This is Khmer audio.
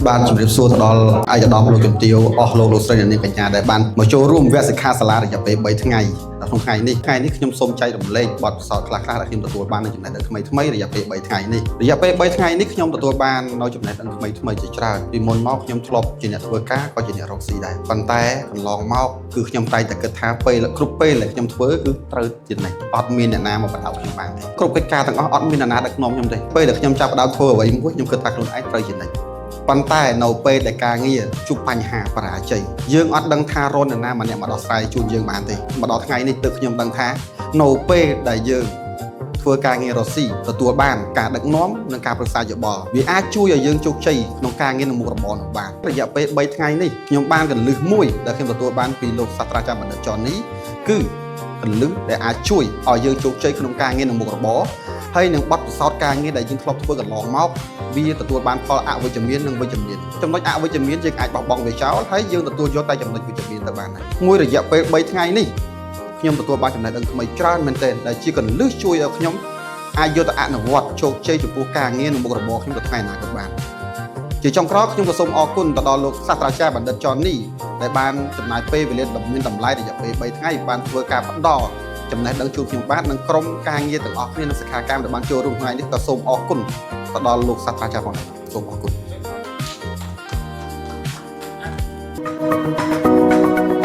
បាទជម្រាបសួរទៅដល់ឯកឧត្តមលោកជំទាវអស់លោកលោកស្រីអ្នកនាងកញ្ញាដែលបានមកចូលរួមវគ្គសិក្ខាសាលារយៈពេល3ថ្ងៃក្នុងថ្ងៃនេះថ្ងៃនេះខ្ញុំសូមចែករំលែកបទពិសោធន៍ខ្លះៗដែលខ្ញុំទទួលបាននៅចំណេះដឹងថ្មីៗរយៈពេល3ថ្ងៃនេះរយៈពេល3ថ្ងៃនេះខ្ញុំទទួលបាននៅចំណេះដឹងថ្មីៗជាច្រើនពីមុនមកខ្ញុំធ្លាប់ជាអ្នកធ្វើការក៏ជាអ្នករកស៊ីដែរប៉ុន្តែកន្លងមកគឺខ្ញុំតែងតែគិតថាពេលគ្រប់ពេលដែលខ្ញុំធ្វើគឺត្រូវជានេះអត់មានអ្នកណាមកបដៅខ្ញុំបានទេគ្រប់កិច្ចការទាំងអស់អត់មានអ្នកណាដឹកនាំខ្ញុំទេពេលដែលខ្ញុំចាប់ផ្ដើមធ្វើអ្វីមួយខ្ញុំគិតថាខ្លួនឯងត្រូវជានេះ ប៉ុន្តែនៅពេលដែលការងារជួបបញ្ហាបរាជ័យយើងអត់ដឹងថារននរណាម្នាក់មកដោះស្រាយជូនយើងបានទេមកដល់ថ្ងៃនេះទើបខ្ញុំដឹងថានៅពេលដែលយើងធ្វើការងាររកស៊ីទទួលបានការដឹកនាំនិងការប្រឹក្សាយោបល់វាអាចជួយឲ្យយើងជោគជ័យក្នុងការងារនិងមុខរបរនោះបានរយៈពេល3ថ្ងៃនេះខ្ញុំបានកលឹះមួយដែលខ្ញុំទទួលបានពីលោកសាស្ត្រាចារ្យបណ្ឌិតចននេះគឺកលឹះដែលអាចជួយឲ្យយើងជោគជ័យក្នុងការងារនិងមុខរបរហើយនឹងបទពិសោធន៍ការងារដែលយើងធ្លាប់ធ្វើកន្លងមក វាទទួលបានផលអវិជ្ជមាននិងវិជ្ជមានចំណុចអវិជ្ជមានយើងអាចបោះបង់វាចោលហើយយើងទទួលយកតែចំណុចវិជ្ជមានទៅបានហើយមួយរយៈពេល3ថ្ងៃនេះខ្ញុំទទួលបានចំណេះដឹងថ្មីច្រើនមែនទែនដែលជាកលឹះជួយឲ្យខ្ញុំអាចយកទៅអនុវត្តជោគជ័យចំពោះការងារនិងមុខរបរខ្ញុំទៅថ្ងៃអនាគតបានជាចុងក្រោយខ្ញុំក៏សូមអរគុណទៅដល់លោកសាស្ត្រាចារ្យបណ្ឌិតចននីដែលបានចំណាយពេលវេលាដ៏មានតម្លៃរយៈពេល3ថ្ងៃបានធ្វើការផ្ដល់ចំណេះដឹងជូនខ្ញុំបាទនិងក្រុមការងារទាំងអស់គ្នានិងសិក្ខាកាមដែលបានចូលរួមថ្ងៃនេះក៏សូមអរគុណទៅដល់លោកសាស្ត្រាចារ្យផងដែរសូមអរគុណ។